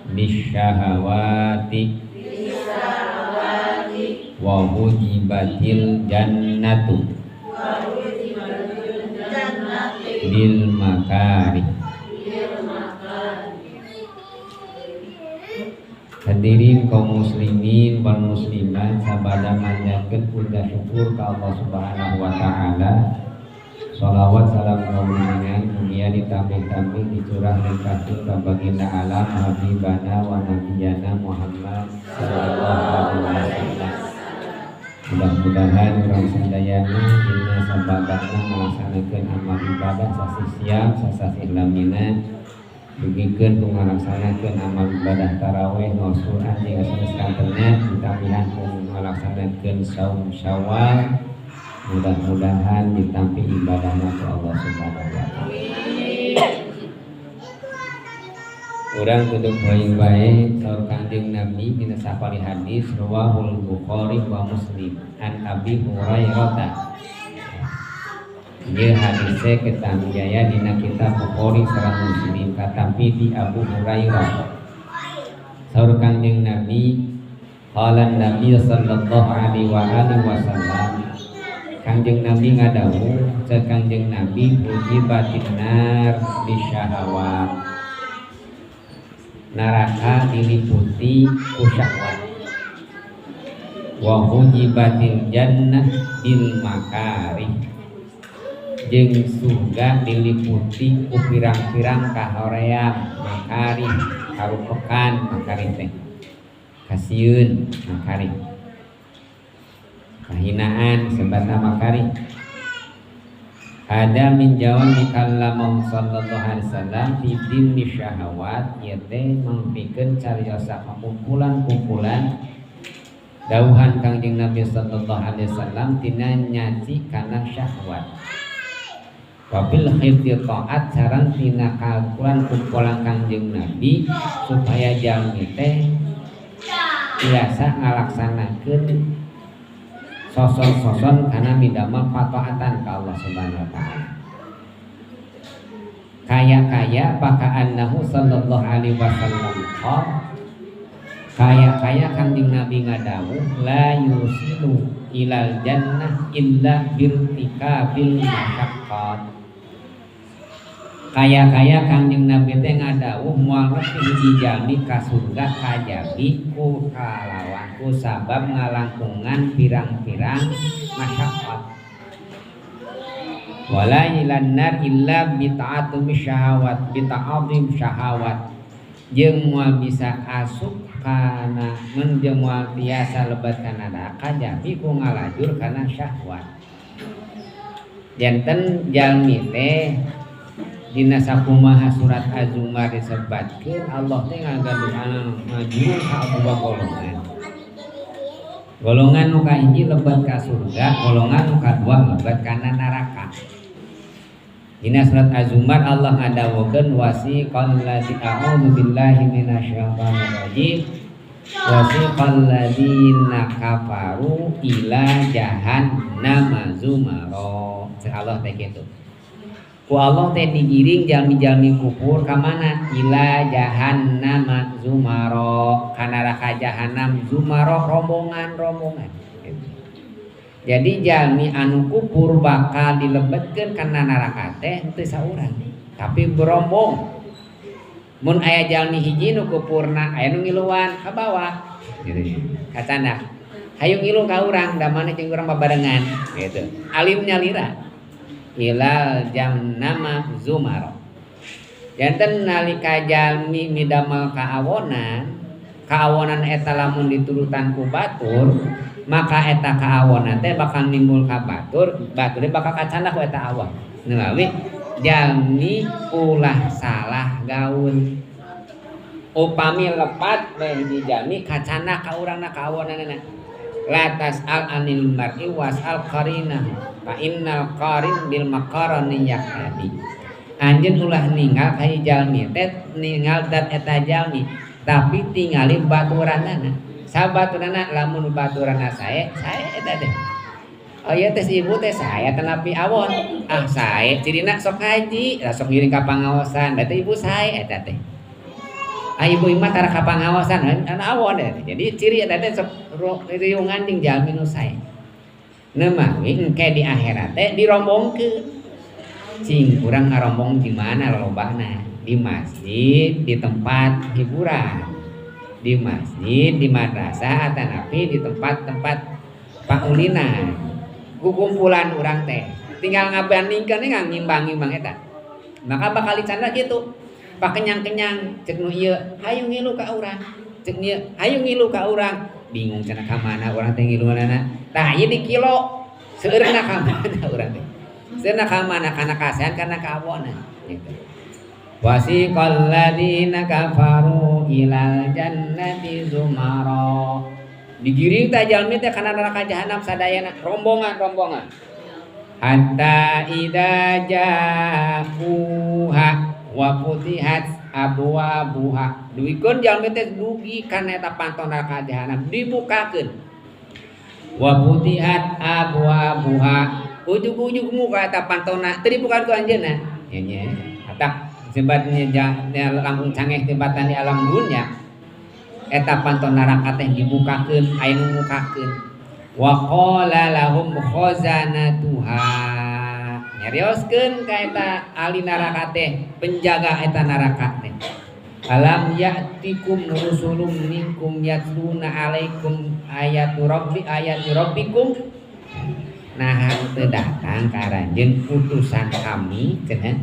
Bisyahawati wa hujibatil jannatu bil makari. Hadirin kaum muslimin wal muslimat, sabada manjatkeun puja syukur ka Allah Subhanahu wa taala. Shalawat salam kaulunan mugia ditambih-tambih dicurah limpahkeun ka baginda alam habibana wa nabiyana Muhammad sallallahu alaihi wasallam. Mudah-mudahan urang sadayana dina sabadana ngalaksanakeun amal ibadah sasih siang sasih lamina, dugikeun ku ngalaksanakeun amal ibadah tarawih, ngaos Quran jeung sanes kantena, ditambihan ku ngalaksanakeun saum Syawal. Mudah-mudahan ditampi ibadahna ku Allah Subhanahu wa taala. Urang kudu poing bae saur Kanjeng Nabi dina sapali hadis rawahul Bukhari wa Muslim an Abi Hurairah. Ieu hadise ketampi aya dina kitab Bukhari sareng Muslim katampi di Abu Hurairah. Saur Kanjeng Nabi, qala Nabi sallallahu alaihi wa alihi wasallam, Kanjeng Nabi ngadawuh, cek Kanjeng Nabi hujibatin nar bisyahawat. Neraka diliputi ku syahwat. Wa hujibatil jannah bil makarih. Jeung surga diliputi ku pirang-pirang kahoream, makarih, karupekan makarih teh. Kasieun makarih. Kahinaan sebabna makarih. Ada min jawami kallamah sallallahu alaihi wasallam fi dhimmi syahawat, ieu teh mangpikeun cariosa kumpulan-kumpulan dawuhan Kangjeng Nabi sallallahu alaihi wasallam tina nyaci kana syahwat. Wabil khiddi ta'at sareng tina kalkulan kumpulan Kangjeng Nabi supaya jalmi teh biasa ngalaksanakeun soson-soson karena midamel pataatan ka Allah Subhanahu wa taala. Kaya-kaya paka'annahu sallallahu alaihi wasallam qol, kaya-kaya Kanjeng Nabi ngadawuh la yusilu ilal jannah illa birtikabil masyaqqat. Kaya-kaya Kanjeng Nabi teh ngadawuh moal nepi hiji jalmi ka surga kajabi ku kalawan ku sabab ngalangkungan pirang-pirang masyaqqat. Wala ilan nar illa bita'atumi syahawat, bita'azim syahawat. Jeung moal bisa asup kana mun jeung moal tiasa lebat kana neraka kajabi ku ngalajur kana syahwat. Janten jalmi teh dina sakumaha surat Az-Zumar disebatkeun Allah teh ngagaduhan ngajurung ka dua golongan. Golongan nu kahiji lebat ka surga, golongan nu kadua lebat kana neraka. Dina surat Az-Zumar Allah ngadawuhkeun wasiqal ladzi a'udzu billahi minasyaitonir rajim wasiqal ladzina kafaru ila jahannama zumara. Cek Allah teh kitu. Ku Allah teh digiring jalmi-jalmi kufur ka mana? Ila jahannama zumara, ka neraka jahannam zumara rombongan-rombongan. Jadi jalmi anu kufur bakal dilebetkeun kana neraka teh henteu saurang, tapi berombong. Mun aya jalmi hiji nu kufurna aya nu ngiluan ka bawah gitu. Kacanda. Hayu ngilu ka urang, da maneh jeung urang babarengan gitu. Alim nyalira. Ilal jannama zumar. Janten nalika jalmi midamel kaawonan, kaawonan eta lamun diturutan ku batur, maka eta kaawonan teh bakal nimbul ka batur, bature bakal kacanda ku eta awon. Melalui jalmi ulah salah gaul. Upami lepat we hiji jalmi kacanda ka urangna kaawonanana. La tas'al anil mar'i was'al qarinah fa innal qarin bil maqarani yaqtadi. Anjeun ulah ninggal ka hiji jalmi teh ninggal dat eta jalmi, tapi tingali baturanana. Sabaturana lamun baturanana sae, sae eta teh. Oh iya teh si ibu teh sae tanapi awon. Ah sae cirina sok ngaji, lah sok ngiring ka pangaosan, berarti ibu sae eta teh. Ah, ibu mah tara kapangawasan anu awon. Jadi ciri eta teh sok riungan jeung jalmi nu sae. Nemawi engke di akhirat teh dirombongkeun. Cing urang ngarombong di mana lolobana? Di masjid, di tempat hiburan, di masjid, di madrasah, atanapi di tempat-tempat paulinan. Kukumpulan urang teh tinggal ngabandingkeun, ngimbang-ngimbang eta. Maka bakal dicanda kitu. Pakenyang-kenyang cek nu ieu hayu ngilu ka urang. Cek ieu hayu ngilu ka urang. Bingung cenah ka mana urang teh ngiluanana. Tah, ieu di kilo seueurna ka mana urang teh. Seueurna ka mana, kana kasaean, kana kaawonan gitu. Wasiqal ladzina kafaru ilal jannati zumara. Digiring teh jalmi teh kana neraka jahanam sadayana rombongan-rombongan. Hatta idza ja'uha wa futihat abwabuha. Duikeun jalmi teh dugi kana eta panto neraka jahanam dibukakeun. Wa futihat abwabuha. Ujug-ujug muka eta pantona teu dibukakeun ku anjeunna. Nya nya. Atak sebatnya langkung cangeh tibatan di alam dunia. Eta panto neraka teh dibukakeun, aya nu mukakeun. Wa qala lahum khazanatuha. Nyarioskeun ka eta ahli neraka teh, penjaga eta neraka teh. Alam ya'tikum rusulun minkum yatluna alaikum ayatu rabbi ayati rabbikum. Nah, teu datang ka aranjeun utusan kami cenah.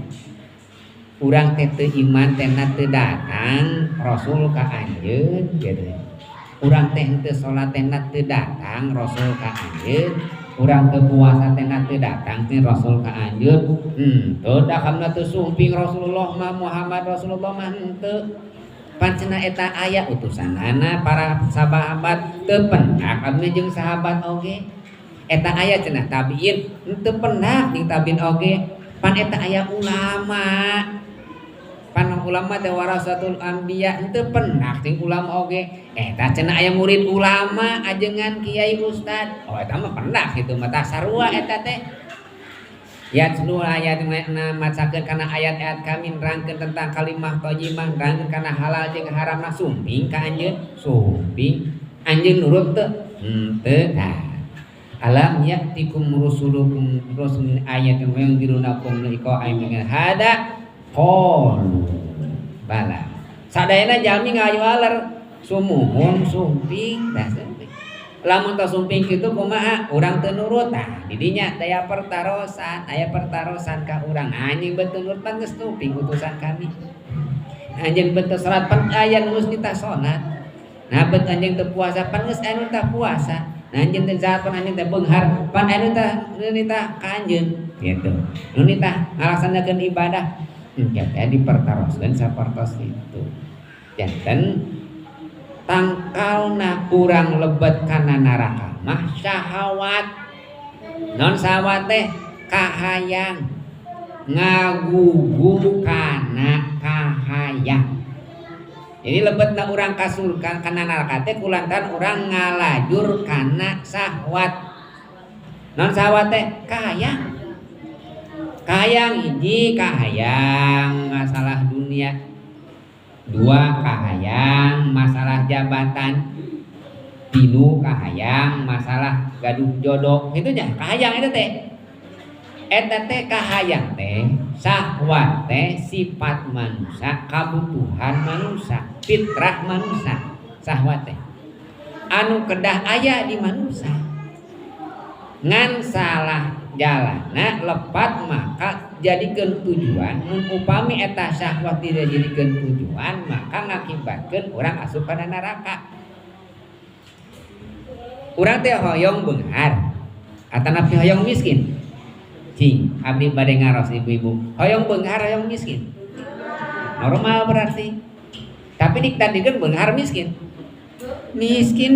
Urang teh teu iman teh teu datang rasul ka anjeun gitu. Urang teh teu salat teh teu datang rasul ka anjeun. Urang teu puasa teh teu datang teh rasul ka anjeun. Henteu da kamna teu sumping Rasulullah mah, Muhammad Rasulullah mah henteu. Pan cenah eta aya utusanana para sahabat, teu pendak abdi jeung sahabat oge. Eta aya cenah tabiin, henteu pendak jeung tabiin oge. Pan eta aya ulama. Pan ulama teh warasatul anbiya, henteu pendak jeung ulama oge. Eta cenah aya murid ulama ajengan kiai ustad. Oh, eta mah pendak kitu mah, tah sarua eta teh. Yatlu ayat na macakeun kana ayat-ayat kami, nerangkeun tentang kalimah thayyibah, nerangkeun kana halal jeung haram. Nah, sumping ka anjeun, sumping. Anjeun nurut teu? Henteu. Nah, alam ya'tikum rusulukum rusulun ayatin wa yunzirunakum liqa'a min hada qalu bala. Sadayana jalmi ngajualer sumuhun, sumping, dah sumping. Lamun teu sumping kitu kumaha? Urang teu nurut. Tah, didinya daya pertarosan, aya pertarosan ka urang. Anjing beut teu nurut pan geus sumping utusan kami. Anjeun beut teu salat pan aya nu geus nitah salat. Nah, beut anjeun teu puasa pan geus aya nu tah puasa. Nah, anjeun teu zakat pan anjeun teh beunghar pan aya nu tah nitah ka anjeun gitu. Nu nitah ngalaksanakeun ibadah. Engke teh dipertaroskeun sapertos itu. Janten tangkalna kurang lebet kana neraka mah syahwat. Non syahwat teh kahayang, ngagugu kana kahayang. Jadi lebetna urang ka surga kana neraka teh kulantaran urang ngalajur kana syahwat. Non syahwat teh kahayang. Kahayang hiji kahayang masalah dunia. Dua kahayang masalah jabatan. Tilu kahayang masalah gaduh jodoh. Itu nya kahayang itu teh. Eta teh kahayang teh, syahwat teh sifat manusia, kabutuhan manusia, fitrah manusia, syahwat teh. Anu kedah aya di manusia. Ngan salah jalana lepat maka jadikeun tujuan. Mun upami eta syahwat tidak jadikeun tujuan maka ngakibatkeun urang asup kana neraka. Urang teh hoyong beunghar atanapi hoyong miskin? Cing, abdi bade ngaros ibu-ibu. Hoyong beunghar, hoyong miskin? Normal berarti. Tapi diktadikeun beunghar miskin. Miskin.